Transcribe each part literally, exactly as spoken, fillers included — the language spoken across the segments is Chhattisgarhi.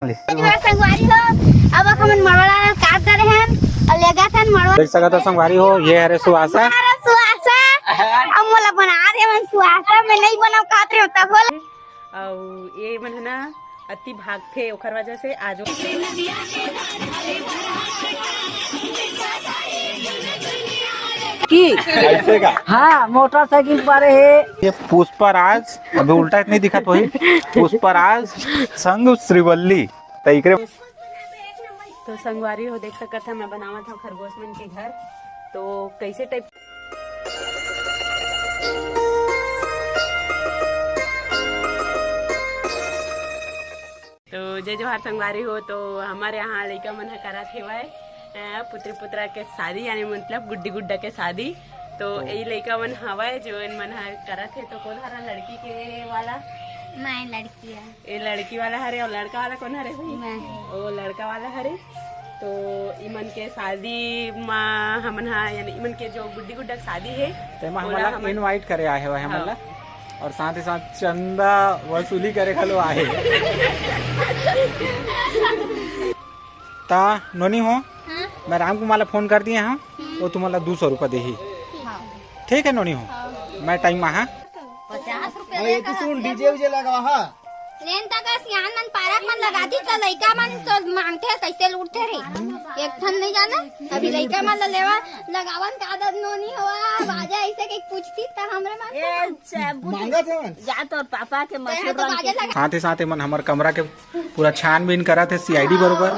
संगवारी हो, अब हमन मड़वा ला काट डरे हन अउ लेगत हन मड़वा। देख सकत हो संगवारी हो, ये हरे सुहासा। अरे सुहासा, अब मोला बना दे मन सुहासा, मैं नहीं बनाव काट रहे हो तब बोले। अउ ये मन है ना अति भागथे, ओखर वजह से आज की ऐसे का? हाँ, मोटरसाइकिल पर है। ये पुष्पराज, अभी उल्टा इतनी दिखत वही, पुष्पराज संग श्रीवल्ली। त इकरे तो संगवारी हो, देख सकत ह, मैं बनावत हव खरगोश मन के घर। तो कैसे टाइप तो जय जोहार संगवारी हो। तो हमर यहाँ लइका मन ह करत हेवय, अ, पुत्री पुत्रा के शादी, यानी मतलब गुड्डी गुड्डा के शादी। तो तो यही लइका मन हवय जो इन मन ह करत हे। तो कौन हरा लड़की के वाला? मैं लड़की है। ये लड़की वाला हरे अउ लड़का वाला कौन हरे भाई? मैं। ओ लड़का वाला हरे। तो इमन के शादी मा हमन हा, यानी इमन के जो गुड्डी गुड्डा के शादी हे, तेमा ओला हमन ला हमन invite करे आए हवय हमन हाँ। ला, अउ साथ ही साथ चंदा वसूली करे घलो आए। ता नोनी हो, हाँ? मैं राम कुमार ला फोन कर दिए हंव, वो तुमन ला दू सौ रुपया देही। हाँ। ठीक है नोनी हो, हाँ। मैं टाइम मा हाँ। पचास रुपया अरे, ये तो सुन, डीजे वीजे लगा, हाँ। लेन तक सियान मन पारक मन लगा दी, तो लइका मन तो मांगथे, कैसे लूटथे रे। एक ठन नहीं जाना, अभी लइका मन ल लेवा, लगावन का आदत नोनी होवा, बाजा ऐसे के पूछती त हमरे मन ए, अच्छा, बुद्धि। मांगत हवन। जा तोर पापा के मसूर तो रंग बाजा के लगा। साथ ही साथ एमन हमर कमरा के पूरा छानबीन करत हे, सीआईडी बरोबर।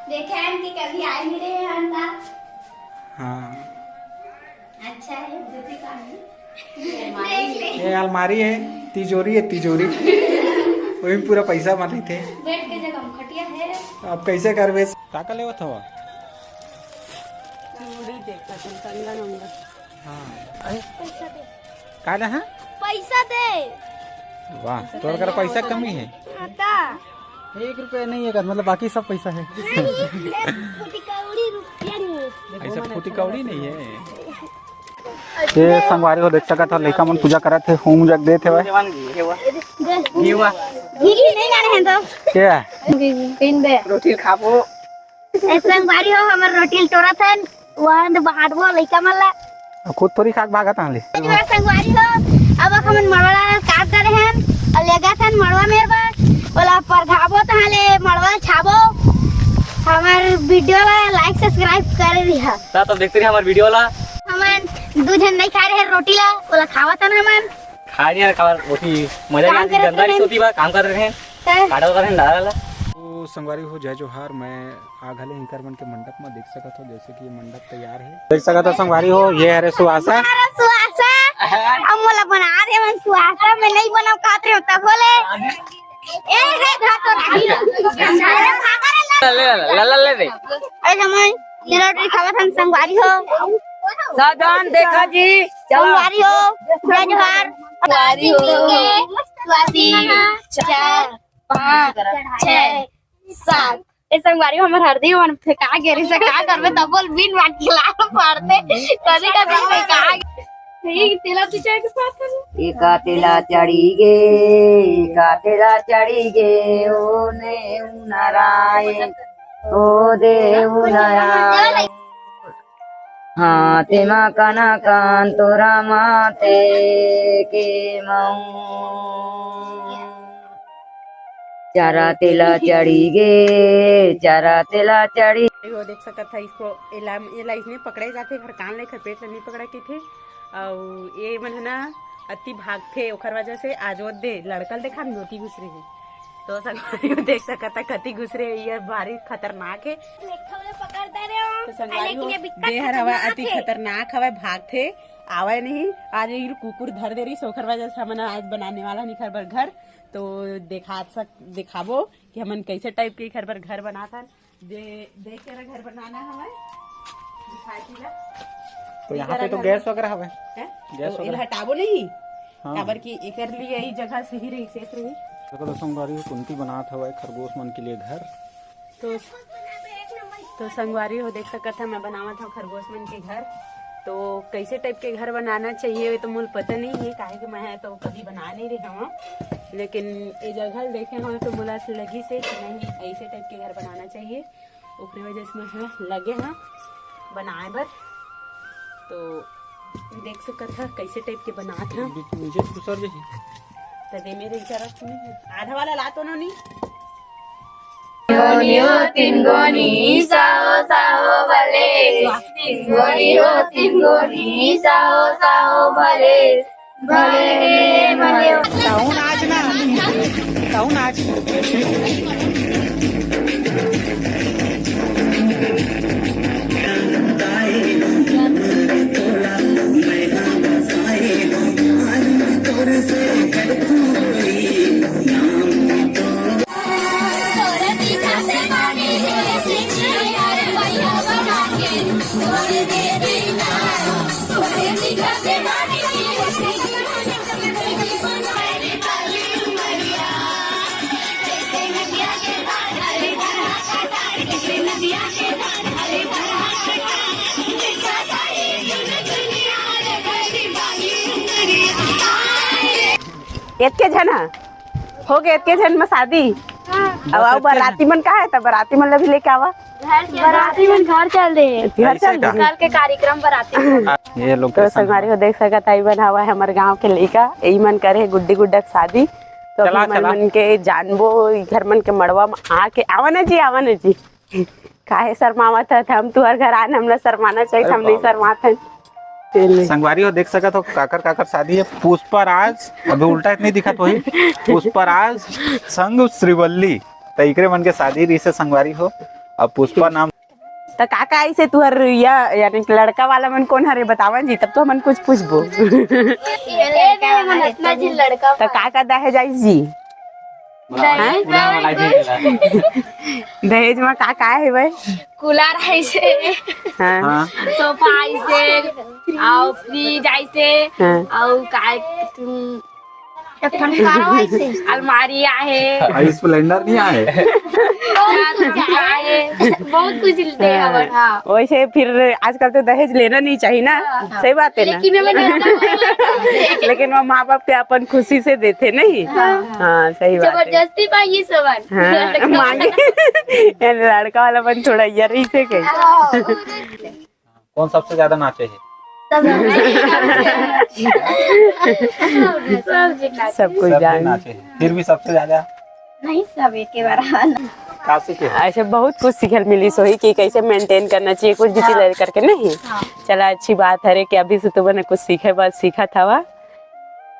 देखे हन कि कभी आए मिले हन ता। हाँ। अच्छा है, जूती का है। देख ले। ये अलमारी है, तिजोरी है, तिजोरी। वही में पूरा पैसा मन रहिथे। बेड के जगह में खटिया है। अब कैसे करबे? का का लेवत हवा? चूड़ी देखा तुम, कंगन उंगन। हाँ। पैसा दे। का रहा? पैसा दे। वाह, तोर कर पैसा कमी है। हाँ, ता। एक रुपया नहीं है, मतलब बाकी सब पैसा है। नहीं, एक फुटी कौड़ी रुपया नहीं है। ऐसा फुटी कौड़ी नहीं है। ये संगवारी हो, देख सकत हो, लइका मन पूजा करत हे, होम जग देत हेवय। दे। घी नहीं जाने हैं तो। क्या? तीन बे। रोटी खाबो। ए संगवारी हो, हमर रोटी ल टोरत हन, वहन बांटबो लइका मन ला। अब खुद थोड़ी खा के भागत हन ले। ए संगवारी हो, अब हमन मड़वा ला काट डरे हन, अउ लेगत हन मड़वा मेर बर, ओला परघाबो तहाँ ले मड़वा ल छाबो। हमर वीडियो ला like subscribe कर दिहा। ता तब देखते रहिए हमर वीडियो ला। हमन दू झन नहीं खा रहे रोटी ला, ओला खावत हन हमन। खा नहीं रहे, खावा रोटी, मजा काम नहीं आती, करत गंदा रहे। नहीं सोती बा, काम कर रहे हैं। का? काटा कर रहे हैं, डाला ला। तो संगवारी हो, जय जोहार, मैं आ घले इंकर मन के मंडप में देख सकत हो, जैसे कि ये मंडप तैयार है। देख सकत हो संगवारी हो, ये हरे सुहासा। अरे सुहासा, अब मोला बना दे मन सुहासा, मैं नहीं बनाव काट रहे हो तब बोले। ए रे घातो राही। अरे भागा रे ला। ले, ले, ले, ले, ले रे। अरे जमाई, ये रोटी खावत हन संगवारी हो। सावधान देखा जी। संगवारी हो, जय जोहार। संगवारी हो। तीन, चार, पाँच, छह, सात। ए संगवारी हो, हमर हरदी मन फेंका गे रहिस, का करबे, तब बोल बिन बात खिला पाड़ते, कभी कभी फेंका गे। ठीक, तेला तू चाय के साथ कर। एका तेला चढ़ी गे, एका तेला चढ़ी गे, ओ ने नारायण, ओ देव नारायण। हाथे मा कनकन तोरा माथे के मऊ। चारा तेला चढ़ी गे, चारा तेला चढ़ी। वो देख सकत है इसको, एला, एला इसने पकड़े जाथे, घर कान ले, घर पेट ले नहीं पकड़ा के थे। अउ ये मन है ना, अति भागथे, ओखर वजह से आज वो दे, लड़कल देखा, नोती घुसरे है। तो संगवारी हो देख सकत है, कति घुसरे है, ये भारी खतरनाक है। तो संगवारी हो, दे हर हवा अति खतरनाक हवा, भागथे, आवे नहीं। आज ये कुकुर धर दे रही, ओखर वजह से हमन आज बनाने वाला निखर बर घर। तो देखा सक-, दिखाबो कि हमन कैसे टाइप के घर पर घर बनाथन। दे, देख के घर बनाना हवय, दिखाई दिला। तो यहाँ पे तो गैस वगैरह हवय। हैं? गैस तो वगैरह। इला हटाबो नहीं, हाँ। काबर कि एकर लिए ई जगह सही रही, safe रही। देखो तो संगवारी हो, कुंती बनात हवय खरगोश मन के लिए घर। तो, तो संगवारी हो, देख सकत ह, मैं बनावत हव खरगोश मन के घर। तो कैसे टाइप के घर बनाना चाहिए, ये तो मोला पता नहीं है, काहे कि मैं तो कभी बना नहीं रही हूँ। लेकिन ये जगह ल देखे हव तो मोला ऐसे लगिस हे कि नहीं, ऐसे टाइप के घर बनाना चाहिए। ओकरे वजह से मैं ह लगे हव बनाए बर। तो देख सकत हव कैसे टाइप के बनात हव। बीच में मुझे घुसर जाही। त दे मेरे इशारा सुनी, आधा वाला ला तो नो नी। गोनी हो, तीन गोनी साहो साहो भले। तीन गोनी हो, तीन गोनी साहो साहो भले। भले, भले। तहु नाच ना, तहु नाच। एतके झन ह? हो गे एतके झन म शादी? अब अउ बराती मन का हे, त बराती मन ला भी लेके आवा। बराती मन घर चल दे। घर चल दे। कल के कार्यक्रम बराती। ये लोग तो संगवारी हो देख सकत हव, ई मन हवय हमर गांव के लइका, ई मन करे हे गुड्डी गुड्डा के शादी। तो चला, अभी मन, चला। मन के जानबो, ई घर मन के मड़वा म आके, आवा ना जी, आवा ना जी। काहे शर्मावत हस? हम तुहर घर आन, हमला शर्माना चाहिए, अरे हम नहीं बाबा। शर्मात हन। संगवारी हो देख सकत हव, काकर काकर शादी हे। पुष्पराज, अभी उल्टा इतनी दिखत होही, पुष्पराज संग श्रीवल्ली, त इकरे मन के शादी रहिसे संगवारी हो। अब पुष्पा नाम। त का का आइसे तुहर या, यानी कि लड़का वाला मन कोन हरे बतावन जी, तब तो हमन कुछ पूछबो। ये दे मन इतना जी लड़का त का का दहेज आइस जी? दहेज दहेज में का का हे भाई? कूलर आइसे, हाँ। हाँ। सोफा आइसे, अउ फ्रिज आइसे, हाँ। अउ का तुम एक ठन कार आइसे। अलमारी आहे। अउ स्प्लेंडर नहीं आहे। आहे। बहुत कुछ दे हाँ। हवन, हाँ। वैसे फिर आजकल तो दहेज लेना नहीं चाहिए ना, हाँ। सही बात है ना? लेकिन हमें लेना लेकिन वो माँ बाप के अपन खुशी से देथे नहीं। हाँ। हाँ, सही बात है। जबरदस्ती मांगी सवन। हाँ, मांगे। ये लड़का वाला मन थोड़ा ये रहिसे कहीं। हाँ। कौन सबसे ज्यादा नाचे हे? सब। सब कोई सब कोई जान। नाचे हे, फिर भी सबसे ज्यादा? नहीं, सब एके बार। का सीखे? ऐसे बहुत कुछ सीखे ल मिलिस होही कि कैसे मेंटेन करना चाहिए कुछ भी चीज हाँ। लेकर के नहीं। हाँ। चला, अच्छी बात हरे कि अभी से तुमन कुछ सीखे बर सीखत हवा।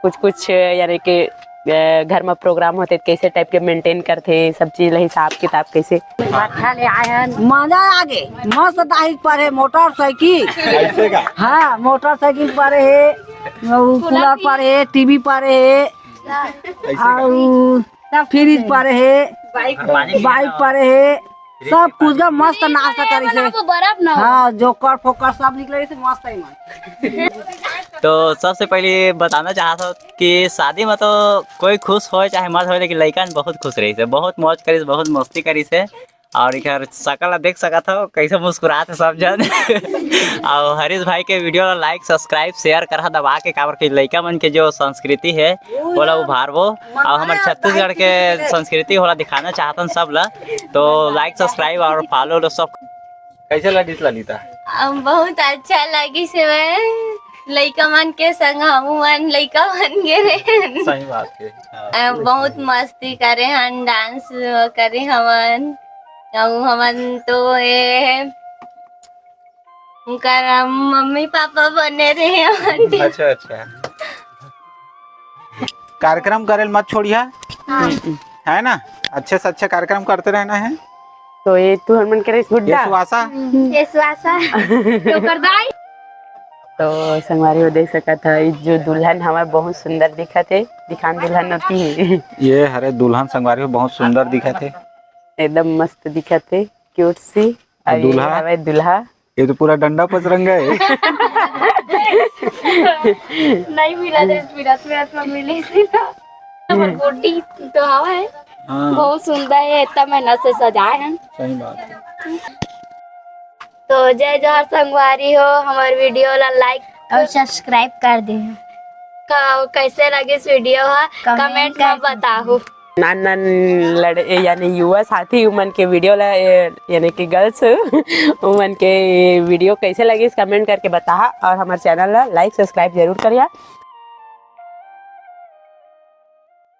कुछ कुछ यानी कि, अ, घर में प्रोग्राम होथे त कैसे टाइप के मेंटेन करथे, सब चीज ला हिसाब किताब कैसे? अच्छा ले आए हन। मजा आ गे, मस्त दाहिक पर हे मोटरसाइकिल। ऐसे का? हाँ, मोटरसाइकिल पर हे, अउ कूलर पर हे, टीवी पर हे, ऐसे का? अउ फ्रिज पर हे, बाइक पर हे, सब कुछ का मस्त नाश्ता करे से। बर्फ ना हो। हाँ, जोकर फोकर सब निकले से मस्त है। तो सबसे पहले बताना चाहत हूँ कि शादी में तो कोई खुश होय चाहे मत होय, लेकिन लइका मन बहुत खुश रहिस हे, बहुत मौज करिस, बहुत मस्ती करिस हे। अउ इकर शकल ला देख सकत हव, कैसे मुस्कुरात हे सब झन। अउ हरीश भाई के वीडियो ला लाइक, सब्सक्राइब, शेयर करहा दबा के, काबर कि लइका मन के जो संस्कृति हे, ओला उभारबो। अउ हमर छत्तीसगढ़ के संस्कृति ओला दिखाना चाहतन सब ला, तो लाइक, सब्सक्राइब अउ फॉलो लो सब। कैसे लगिस ललिता? अम, बहुत अच्छा लगिस हे। मैं लइका मन के संग हमू मन लइका बन गे रहेन। सही बात हे। हाँ। अ, बहुत मस्ती करे हन, डांस करे हवन। अउ हमन तो ए, उनकर मम्मी पापा बने रहे हवन। अच्छा, अच्छा। कार्यक्रम करे ल मत छोड़िहा, हाँ। है ना? अच्छे से अच्छे कार्यक्रम करते रहना है। तो ये तू हमन के रहिस गुड्डा? ये सुवासा? ये सुवासा। तो ओकर दाई? तो संगवारी हो देख सकत ह, ई जो दुल्हन हवय बहुत सुंदर दिखत हे, दिखान दुल्हन होती है। ये हरे दुल्हन संगवारी हो बहुत सुंदर दिखत हे। एकदम मस्त दिखत हे, क्यूट सी। अउ अउ ये दूल्हा? हवय दूल्हा। ये तो पूरा डंडा पचरंगा है। नहीं मिला रे, मिला तो यार, मिली सी ना। हमर गोटी तो हवा है, हाँ। बहुत सुंदर है, इतना मेहनत से सजाए हैं। सही बात है। तो जय जोहार संगवारी हो, हमारे वीडियो ला लाइक और सब्सक्राइब कर दे। तो कैसे लगिस वीडियो ह, कमेंट में बताहू। नान नान लड़े यानी युवा साथी उमन के वीडियो ला, ए, यानी कि गर्ल्स उमन के वीडियो कैसे लगिस कमेंट करके बताहा और हमारे चैनल ला लाइक सब्सक्राइब जरूर करिया।